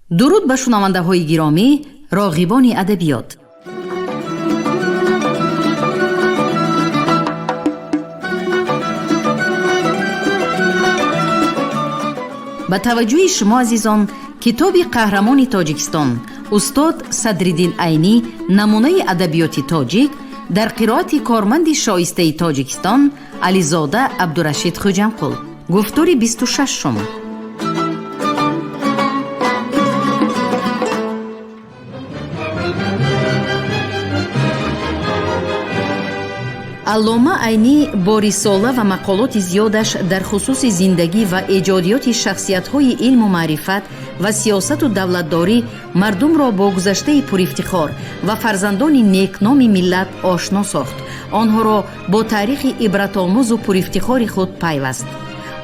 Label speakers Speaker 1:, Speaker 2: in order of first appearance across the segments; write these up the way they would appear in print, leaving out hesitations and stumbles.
Speaker 1: Дуруд ба шунавандаҳои гиромӣ, роғибони адабиёт. Ба таваҷҷӯҳи шумо, азизон, китоби қаҳрамони Тоҷикистон устод Садриддин Айнӣ, намунаи адабиёти тоҷик, дар қироати корманди шоистаи Тоҷикистон Ализода Абдурашид Хуҷамқул. Гуфтори 26-ум. Аллома Айнӣ бо рисола ва мақолоти зиёдаш дар хусуси зиндагӣ ва эҷодиёти шахсиятҳои илму маърифат ва сиёсату давлатдорӣ мардумро бо гузаштаи пурифтихор ва фарзандони некноми миллат ошно сохт, онҳоро бо таърихи ибратомӯзу пурифтихори худ пайваст.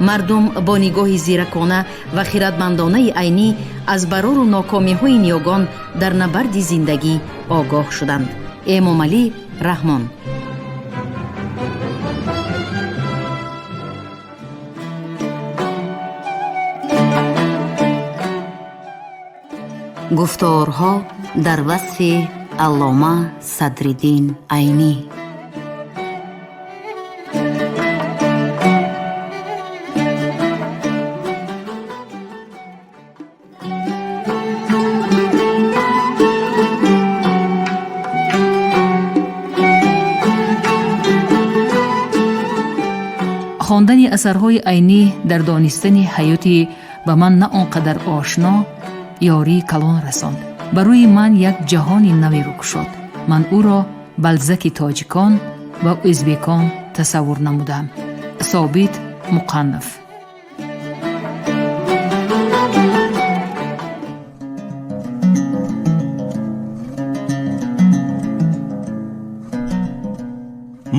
Speaker 1: Мардум бо нигоҳи зиракона ва хиратмандонаи Айнӣ аз барору нокомиҳои ниёгон дар набарди зиндагӣ огоҳ шуданд. Эмомалӣ Раҳмон.
Speaker 2: Гуфторҳо дар васфи Аллома Садриддин Айнӣ.
Speaker 3: Хондани асарҳои Айнӣ дар донистани ҳаёти ба ман на он қадар ошно ёрии калон расонд. Ба рӯи ман як ҷаҳони наверо кушод. Ман ӯро Балзаки тоҷикон ва ӯзбекон тасаввур намудам. Собит Муқанов.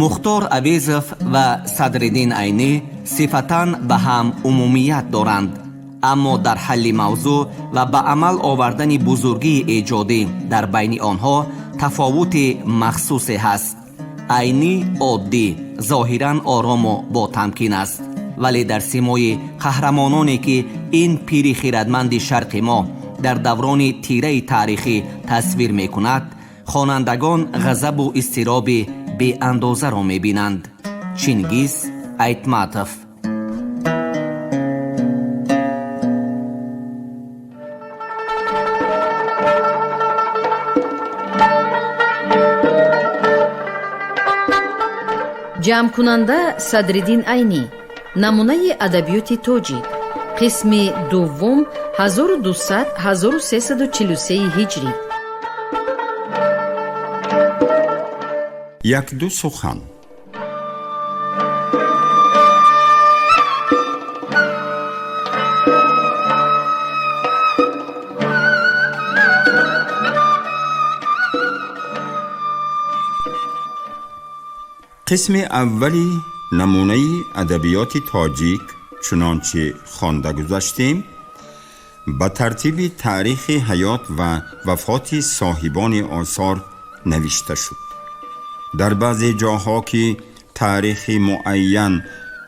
Speaker 4: Мухтор Авезов ва Садриддин Айнӣ сифатан ба ҳам умумият доранд, аммо дар ҳалли мавзӯъ ва ба амал овардани бузургии эҷодӣ дар байни онҳо тафовути махсусе ҳаст. Айнӣ оддӣ, зоҳиран орому ботамкин аст, вале дар симои қаҳрамононе, ки ин пири хиратманди шарқи мо дар даврони тираи таърихӣ тасвир мекунад, хонандагон ғазабу изтироби беандозаро мебинанд. Чингиз Айтматов.
Speaker 1: Ҷамъкунанда Садриддин Айнӣ, намунаи адабиёти тоҷик, қисми дуввум, 1200-1343 ҳиҷрӣ.
Speaker 5: Як-ду сухан. Қисми аввали намунаи адабиёти тоҷик, чунончи хонда гузаштем, ба тартиби таърихи ҳаёт ва вафоти соҳибони осор навишта шуд. Дар баъзе ҷоҳо, ки таърихи муайян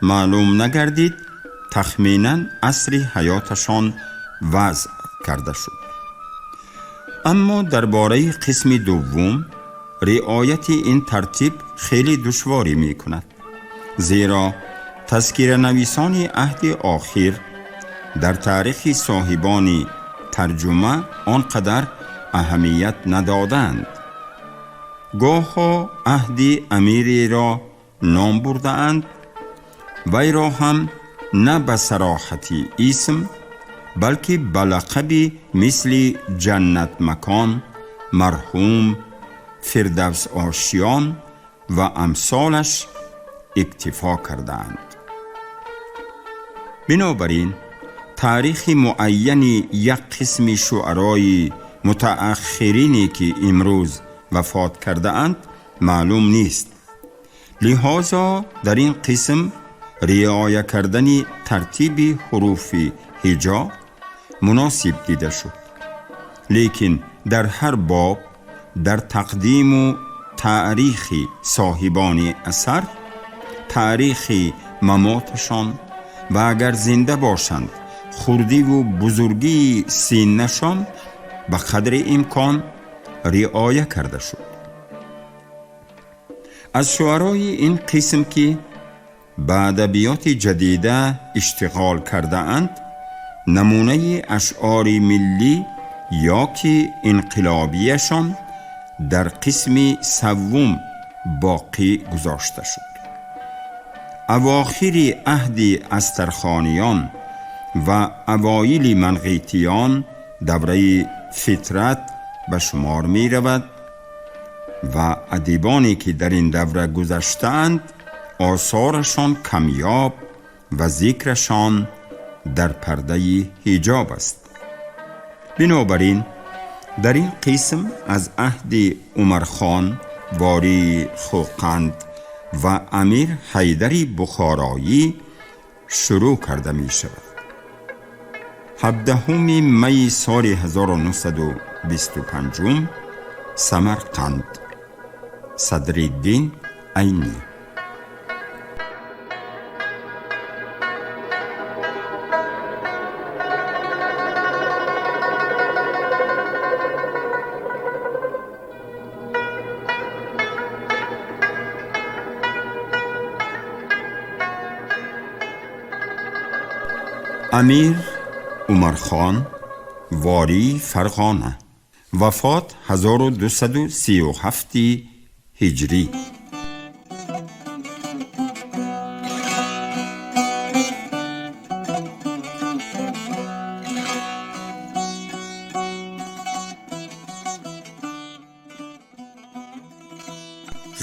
Speaker 5: маълум нагардид, тахминан асри ҳаёташон вазъ карда шуд. Аммо дар бораи қисми дуввум риояти ин тартиб хеле душворӣ мекунад, зеро тазкиранависони аҳди охир дар таърихи соҳибони тарҷума он қадар аҳамият надодаанд. Гоҳҳо аҳди амиреро ном бурдаанд, вайро ҳам на ба сароҳати исм, балки ба лақаби мисли Ҷаннатмакон, марҳум, Фирдавс Ошиён ва амсолаш иктифо кардаанд. Бинобар ин таърихи муайяни як қисми шуарои мутааххирине, ки имрӯз вафот кардаанд, маълум нест. Лиҳозо дар ин қисм риоя кардани тартиби ҳуруфи ҳиҷо муносиб дида шуд. Лекин дар ҳар боб дар тақдиму таърихи соҳибони асар, таърихи мамоташон ва агар зинда бошанд, Хурдиву бузургии синнашон ба қадри имкон риоя карда шуд. Аз шуарои ин қисм, ки ба адабиёти ҷадида иштиғол кардаанд, намунаи ашъори миллӣ ё ки инқилобияшон дар қисми саввум боқӣ гузошта шуд. Авохири аҳди астархониён ва авоили манғитиён давраи фитрат ба шумор меравад ва адибоне ки дар ин давра гузаштаанд, осорашон камёб ва зикрашон дар пардаи ҳиҷоб аст. Бинобар ин дар ин қисм аз аҳди Умархон вории Хӯқанд ва Амир Ҳайдари Бухороӣ шурӯъ карда мешавад. 17 майи соли 1925, Самарқанд. Садриддин Айнӣ. Амир Умархон вории Фарғона, вафот 1237 ҳиҷрӣ.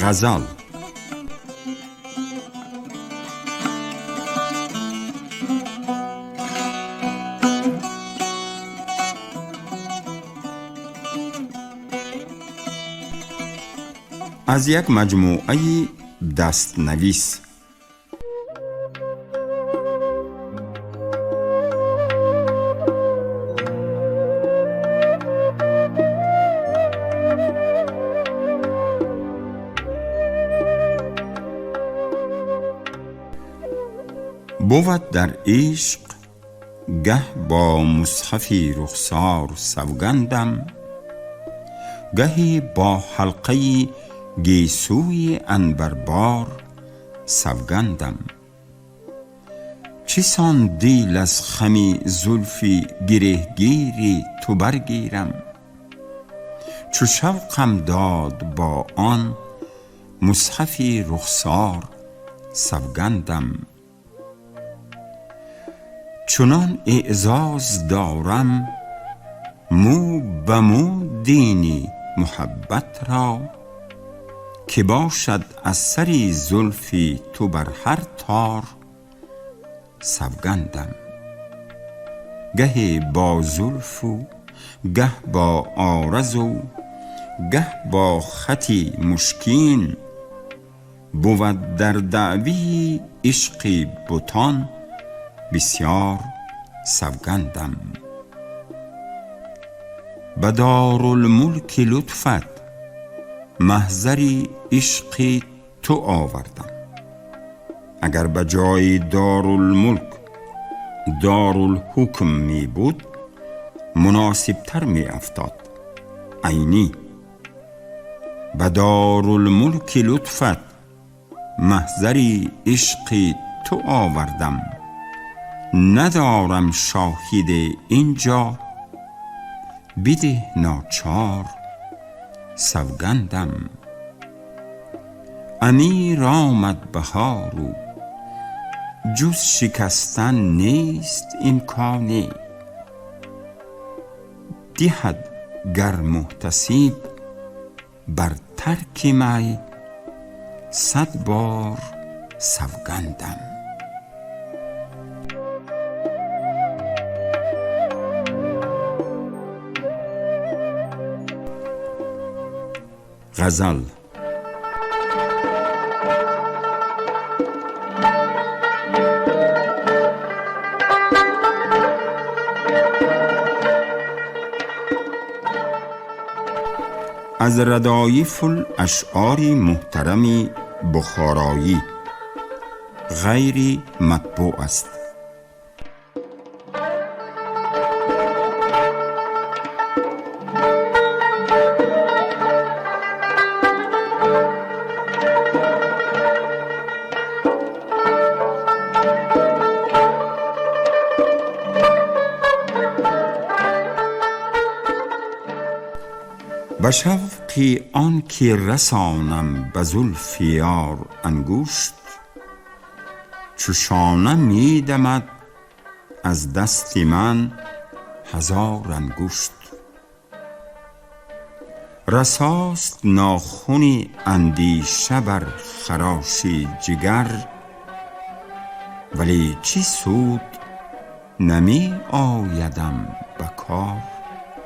Speaker 5: Ғазал. Аз як маҷмӯаи дастнавис. Бувад дар ишқ гаҳ бо мусҳафи рухсор савгандам, гаҳе бо ҳалқаи гесӯи анбарбор савгандам. Чӣ сон дил аз хами зулфи гиреҳгири ту баргирам, чу шавқам дод бо он мусҳафи рухсор савгандам. Чунон эъзоз дорам мӯ ба мӯ дини муҳаббат ро, ки бошад аз сари зулфи ту бар ҳар тор савгандам. Гаҳе бо зулфу гаҳ бо орзу, гаҳ бо хати мушкин, бувад дар даъвии ишқи бутон бисёр савгандам. Ба дорулмулки лутфат маҳзари ишқи ту овардам. Агар ба ҷои дорулмулк дорулҳукм мебуд, муносибтар меафтод. Айнӣ: ба дорулмулки лутфат маҳзари ишқи ту овардам, надорам шоҳид инҷо, бидеҳ ночор савгандам. Амир омад баҳору ҷуз шикастан нест имконе, диҳад гар муҳтасиб бар тарки май 100 бор савгандам. Ғазал. Аз радоифул ашъори муҳтарами Бухороӣ, ғайри матбӯъ аст. Ба шавқи он ки расонам ба зулфи ёр ангушт, чу шона медамад аз дасти ман ҳазор ангушт. Расост нохуни андеша бар хароши ҷигар, вале чӣ суд нами оядам ба кор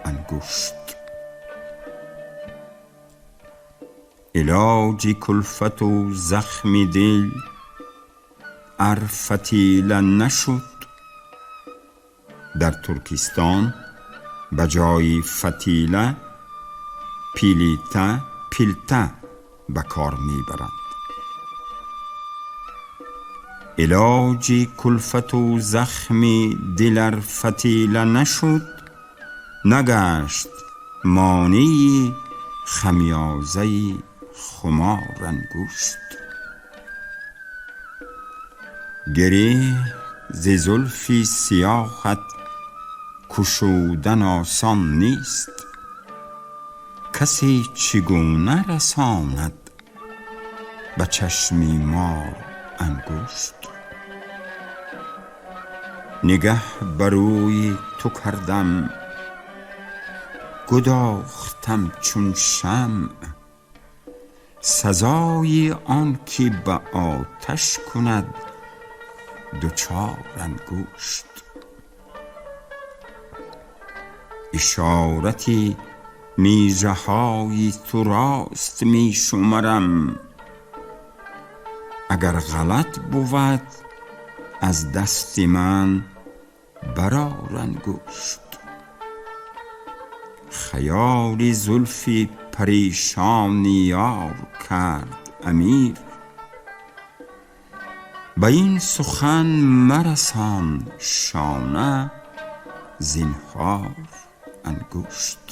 Speaker 5: ангушт. Илоҷи кулфату захми дил ар фатила нашуд, дар Туркистон ба ҷои фатила пилита пилта ба кор мебаранд. Илоҷи кулфату захми дил ар фатила нашуд, нагашт монеи хамёзаи хумор ангушт. Гиреҳ зи зулфи сиёҳат кушудан осон нест, касе чигуна расонад ба чашми мор ангушт. Нигаҳ ба рӯи ту кардам, гудохтам чун шамъ, сазои он ки ба оташ кунад дучор ангушт. Ишорати мижаҳои ту рост мешумарам, агар ғалат бувад аз дасти ман барор ангушт. Хаёли зулфи парешони ёр кард амир, ба ин сухан марасон шона зинҳор ангушт.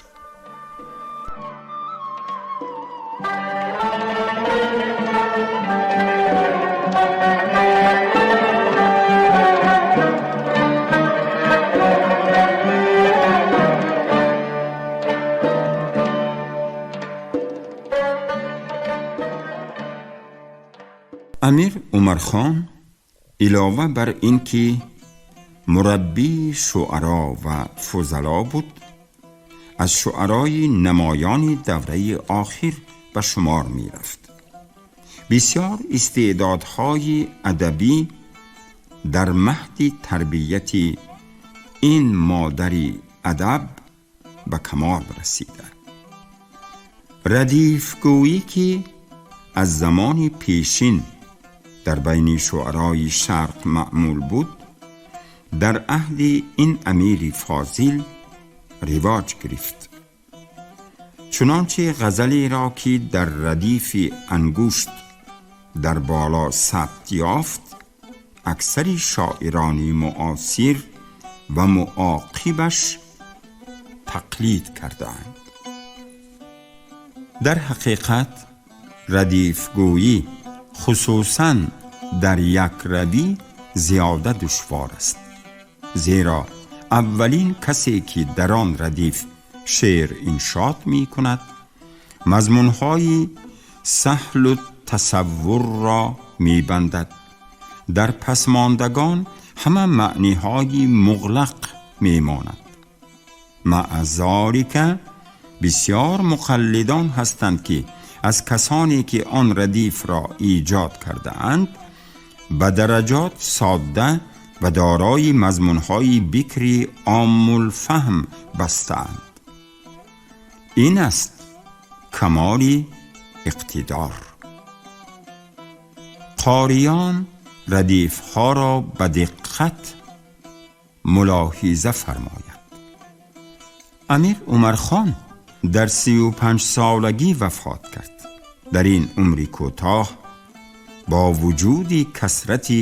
Speaker 5: Амир Умархон илова бар ин ки мураббии шуаро ва фузало буд, аз шуарои намоёни давраи охир ба шумор мерафт. Бисёр истеъдодҳои адабӣ дар маҳди тарбияти ин модари адаб ба камол расида. Радифгӯӣ ки аз замони пешин дар байни шуарои шарқ маъмул буд, дар аҳди ин амири фозил ривоҷ гирифт. Чунонче ғазалеро ки дар радифи ангушт дар боло сабт ёфт, аксари шоирони муосир ва муоқибаш тақлид кардаанд. Дар ҳақиқат радифгӯӣ хусусан дар як равӣ зиёда душвор аст, зеро аввалин касе ки дар он радиф шеър иншод мекунад, мазмунҳои саҳлу тасаввурро мебандад. Дар пасмондагон ҳама маъниҳои муғлақ мемонад. Маъ золика бисёр муқаллидон ҳастанд ки аз касоне ки он радифро эҷод кардаанд ба дараҷот содда ва дорои мазмунҳои бикри оммулфаҳм бастаанд. Ин аст камоли иқтидор. Қориён радифҳоро ба диққат мулоҳиза фармоянд. Амир Умархон дар 35 солагӣ вафот кард. Дар ин умри кӯтоҳ бо вуҷуди касрати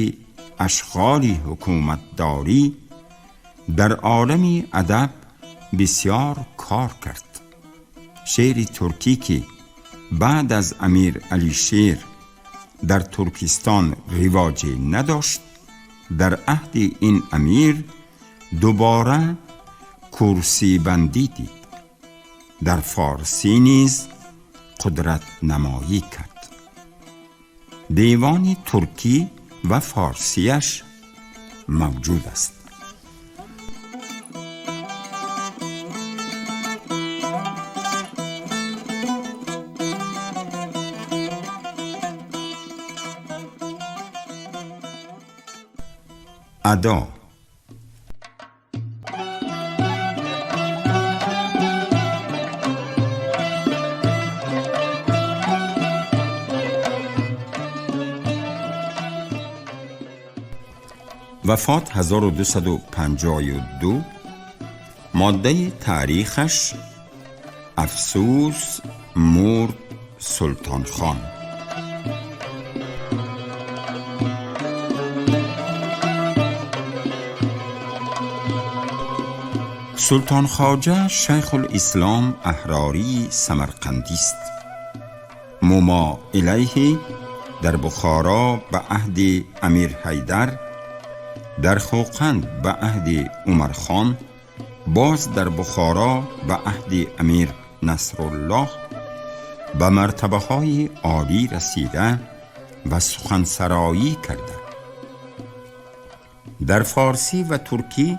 Speaker 5: ашғоли ҳукуматдорӣ дар олами адаб бисёр кор кард. Шеъри туркӣ ки баъд аз Амир Алишер дар Туркистон ривоҷе надошт, дар аҳди ин амир дубора курсибандӣ дид. Дар форсӣ низ қудратнамоӣ кард. Девони туркӣ ва форсияш мавҷуд аст. Адо. Вафот 1252. Моддаи таърихаш: афсӯс, мурд Султонхон. Султон Хоҷа Шайхулислом Аҳрории Самарқандист. Мумо илайҳи дар Бухоро ба аҳди Амир Ҳайдар, дар Хӯқанд ба аҳди Умархон, боз дар Бухоро ба аҳди Амир Насруллоҳ ба мартабаҳои олӣ расида ва сухансароӣ карда. Дар форсӣ ва туркӣ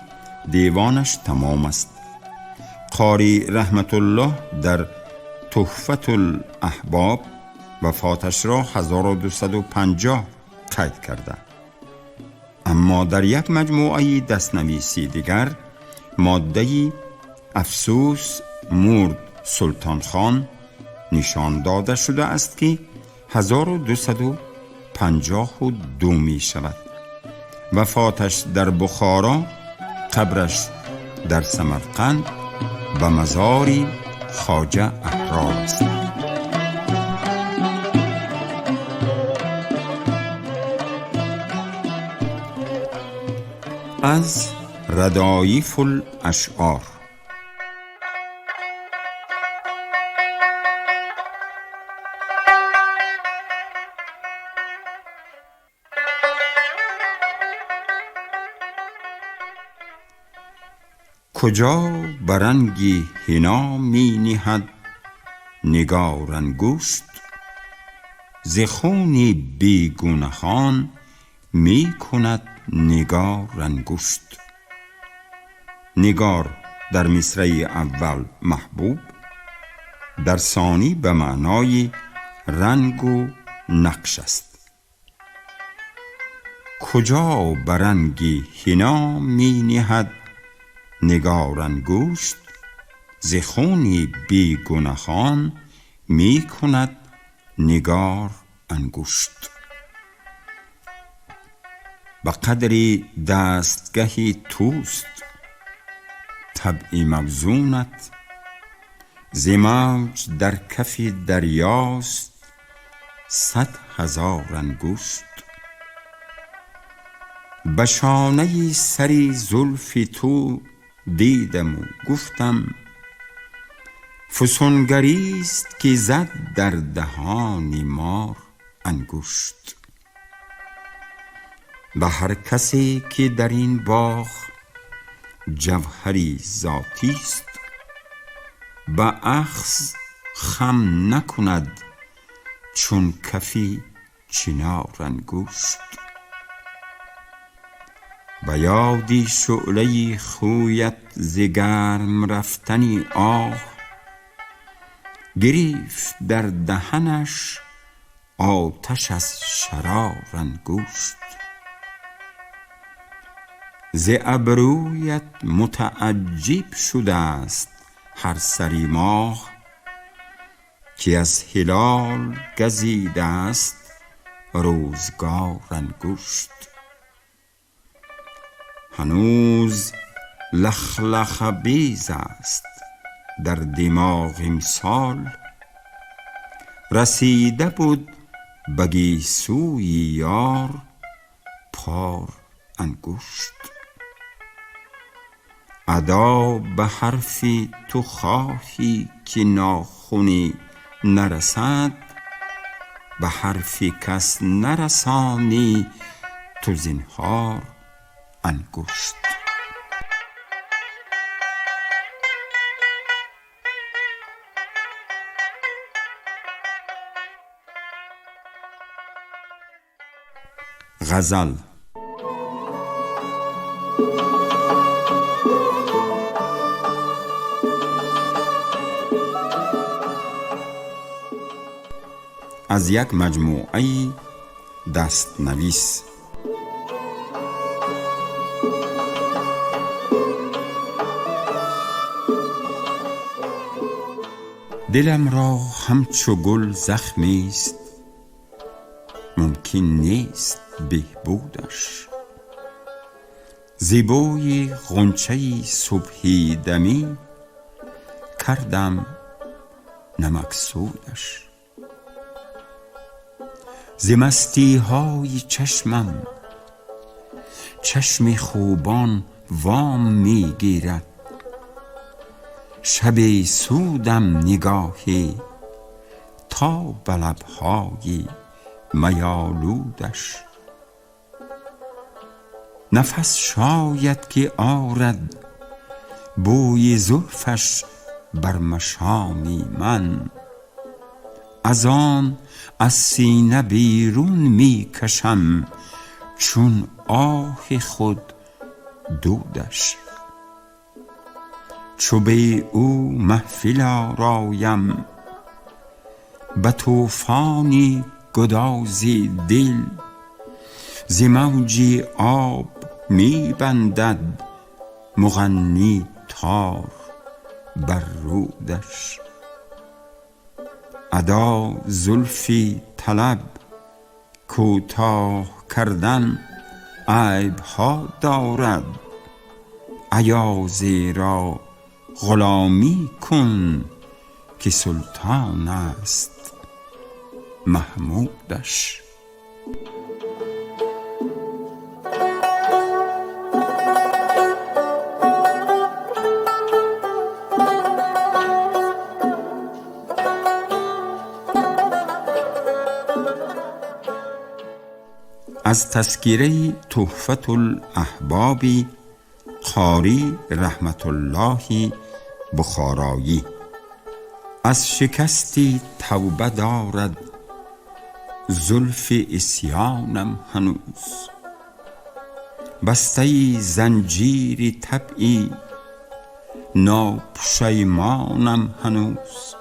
Speaker 5: девонаш тамом аст. Қори Раҳматуллоҳ дар Туҳфатул-аҳбоб вафоташро 1250 қайд карда. Аммо дар як маҷмӯаи дастнависӣ дигар моддаи афсӯс, мурд Султонхон нишон дода шудааст, ки 1252 мешавад. Вафоташ дар Бухоро, қабраш дар Самарқанд ба мазори Хоҷа Аҳрор аст. Аз Радоифул-ашъор. Куҷо ба ранги ҳино миниҳад нигор ангушт, зи хуни бегунаҳон мекунад нигор ангушт. Нигор дар мисраи аввал маҳбуб, дар сонӣ ба маънои рангу нақш аст. Куҷо ба ранги ҳино миниҳад нигор ангушт, зи хуни бегунаҳон мекунад нигор ангушт. Ба қадри дастгаҳи туст табъи мавзунат, зи мавҷ дар кафи дарёст 100,000 ангушт. Ба шонаи сари зулфи ту дидаму гуфтам, фусунгарист ки зад дар даҳони мор ангушт. Ба ҳар касе ки дар ин боғ ҷавҳари зотист, ба ахз хам накунад чун кафи чинор ангушт. Ба ёди шӯълаи хӯят зи гарм рафтани оҳ, гирифт дар даҳанаш оташ аз шарор ангушт. Зи абрӯят мутааҷҷиб шудааст ҳар сари моҳ, ки аз ҳилол газидааст рӯзгор ангушт. Ҳанӯз лахлахабез аст дар димоғ имсол, расида буд ба гесӯи ёр пор ангушт. Адо ба ҳарфи ту хоҳӣ ки нохунӣ нарасад, ба ҳарфи кас нарасонӣ ту зинҳор ангушт. Ғазал. Аз як маҷмӯаи дастнавис. Дилам ро ҳамчу гул захмист, мумкин нест беҳбудаш. Зебои ғунчаи субҳидамӣ кардам намаксудаш. Зи мастиҳои чашмам чашми хубон вом мегирад. Шаби судам нигоҳе то ба лабҳои майолудаш. Нафас шояд ки орад бӯи зулфаш бар машоми ман. Аз он аз сина берун мекашам чун оҳи худ дудаш. Чу бе ӯ маҳфил ороям ба тӯфони гудози дил, зи мавҷи об мебандад муғаннӣ тор бар рудаш. Адо зулфи талаб кӯтоҳ кардан айбҳо дорад, ایازی را غلامی کن که سلطان است محمودش. از تذکره تحفة الاحباب قاری رحمت الله بخارایی. از شکستی توبه دارد زلف عصیانم هنوز، بسته زنجیر طبعی ناپشیمانم هنوز.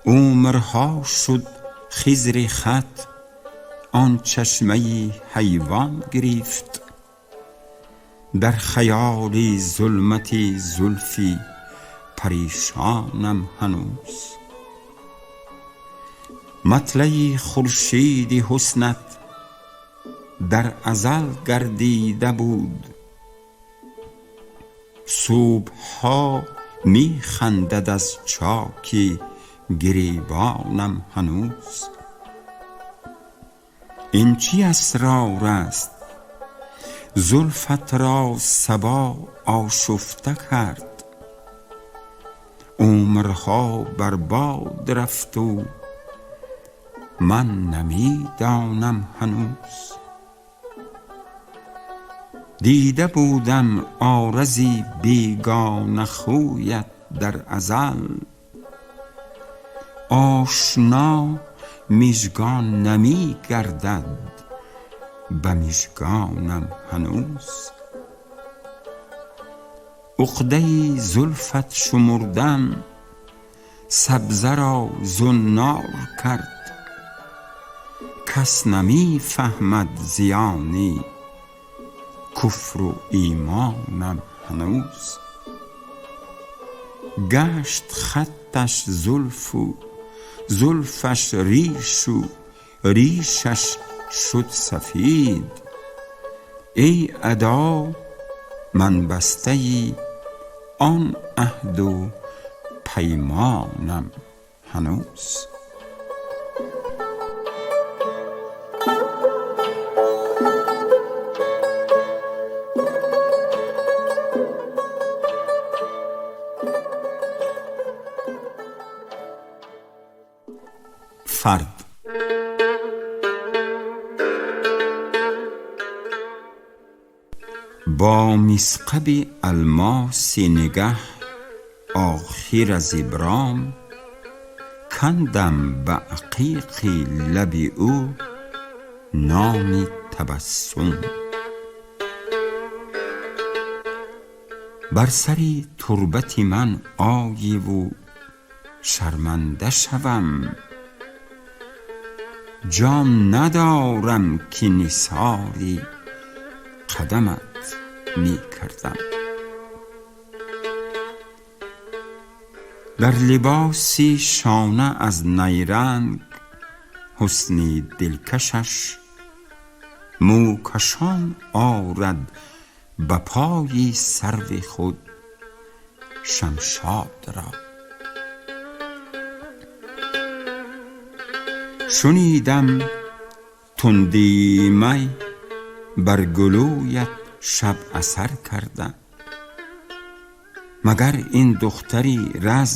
Speaker 5: عمرها شد خضر خط آن چشمه حیوان گرفت، در خیال ظلمت زلفی پریشانم هنوز. مطلع خورشید حسنت در ازل گردیده بود، صبحها می خندد از چاک گریبانم هنوز. این چی اسرار است زلفت را صبا آشفته کرد، عمرها بر باد رفت و من نمیدانم هنوز. دیده بودم عارضی بیگانه خویت در ازل، آشنا مژگان نمی گردد به مژگانم هنوز. عقده زلفت شمردم سبزه را زنار کرد، کس نمی فهمد زیانی کفر و ایمانم هنوز. گشت خطش زلف و زلفش ریش و ریشش شد سفید، ای ادا من بسته آن عهد و پیمانم هنوز. فرد. با مثقب الماس نگه آخر از ابرام، کندم به عقیق لب او Номи Табассум. Бар сари турбати ман оиву шарманда шавам, ҷон надорам ки нисори қадамат мекардам. Дар либоси шона аз найранг ҳусни дилкашаш, мӯкашон орад ба пои сарви худ шамшод ро. Шунидам тундии май бар гулӯят шаб асар карда, магар ин духтари раз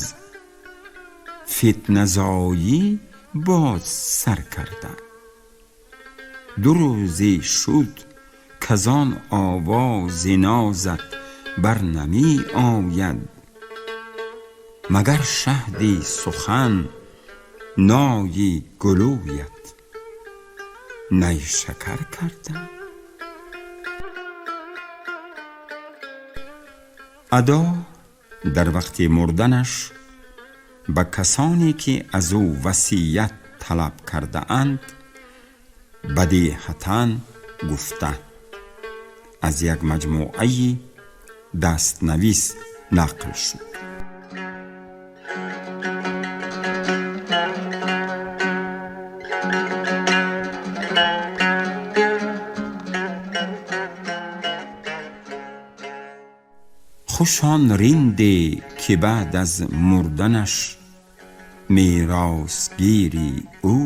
Speaker 5: фитназоӣ боз сар карда. Ду рӯзе шуд казон овози нозат бар намӣ ояд, магар шаҳди сухан нои гулӯят найшакар карда. Адо дар вақти мурданаш ба касоне ки аз ӯ васият талаб кардаанд бадеҳатан гуфта, аз як маҷмӯаи дастнавис нақл шуд. Хуш он ринде ки баъд аз мурданаш меросгири ӯ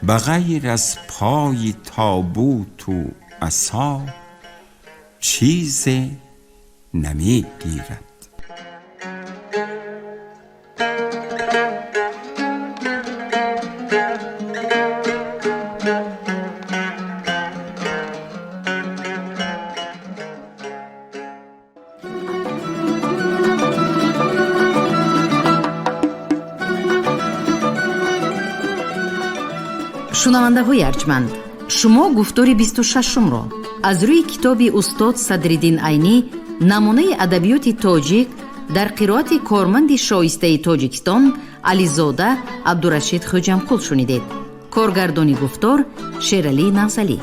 Speaker 5: ба ғайр аз пои тобуту асо чизе намегирад.
Speaker 1: Шунавандаҳои арҷманд, шумо гуфтори 26-умро аз рӯи китоби устод Садриддин Айнӣ «Намунаи адабиёти тоҷик» дар қироати корманди шоистаи Тоҷикистон Ализода Абдурашид Хӯҷамқул шунидед. Коргардони гуфтор Шералӣ Навзалӣ.